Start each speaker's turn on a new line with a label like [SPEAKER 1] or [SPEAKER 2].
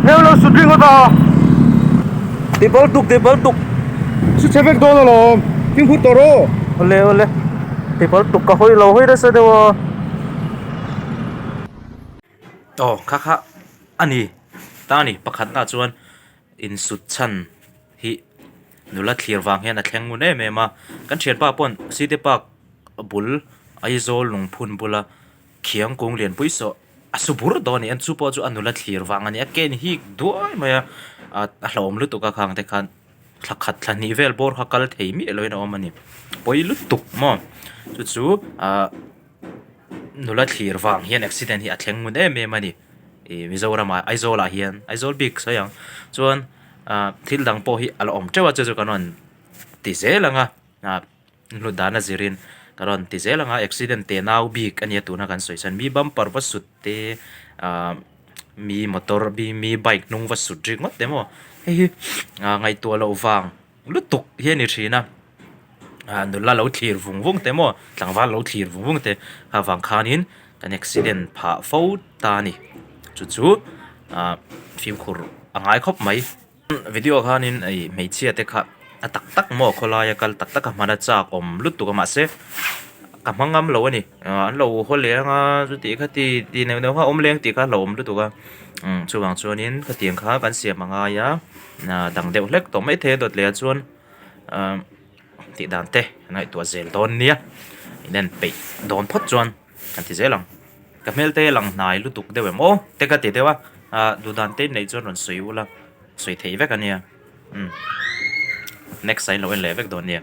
[SPEAKER 1] Heu lo sut ringawt a.
[SPEAKER 2] Ti bal tuk ti bal tuk.
[SPEAKER 1] Su chhe vek dawn alawm. Fimkhur tawh rawh.
[SPEAKER 2] Awle awle. Ti bal tuk ka hawi lo hawi nasa deuh a. Aw kha kha a ni ta a ni pakhatna chuan insut chhan hi nula thlir vang hian a thleng ngun em em a kan thianpa paw'n city park bul Aizawl lungphun bula khiang kung lianpui saw a su bur dawn a ni a chu pawh chu a nula thlir vang a ni a ken hik duai mai a a hlauhawm lutuk a khang te khan thla khat thla hnih vel bawr kha kal thei miah loin a awm a ni pawi lutuk maw chu chu ahh. Nula thlir vang hian accident hi a thleng ngun em em a ni ih Mizoram ah Aizawl ah hian Aizawl bik sawi ang chuan ah thil dang pawh hi a la awm teuh a chu chu kan rawn ti zel ang a ah hlut dan a zirin ka rawn ti zel ang a accident te nau bik a nia tuna kan sawi chuan mi bumper va sut te ah mi motor mi bike hnung va sut ringawt te maw hei hi ah ngaihtuah loh vang. Lutuk hi a ni thin a, ah nula lo thlir vung vung te maw tlangval lo thlir vung vung te avang khanin kan accident phah fo ta a ni chu chu ah fimkhur a ngai khawp mai video khanin ih hmeichhia te kha a tak tak maw khawlaia kal tak tak a hman a chak awm lutuk a mahse ka hma ngam lo a ni ah an lo haw leh anga chuti khati ti neuh neuh kha awm leng tih kha a hlauhawm lutuk a umm chuvang chuanin khatiang kha kan siam a ngai a. Dang deuh hlek tawh maithei a dawt leh ah chuan ahh tih dan te an ngaihtuah zel dawn nia in en peih dawn phawt chuan kan ti zel ang ka hmel te lang hnai lutuk deuh em aw te ka ti deuh a ah duh dan te neih chuan rawn sawi ula sawi theih vek a nia umm next ah in lo en leh vek dawn nia.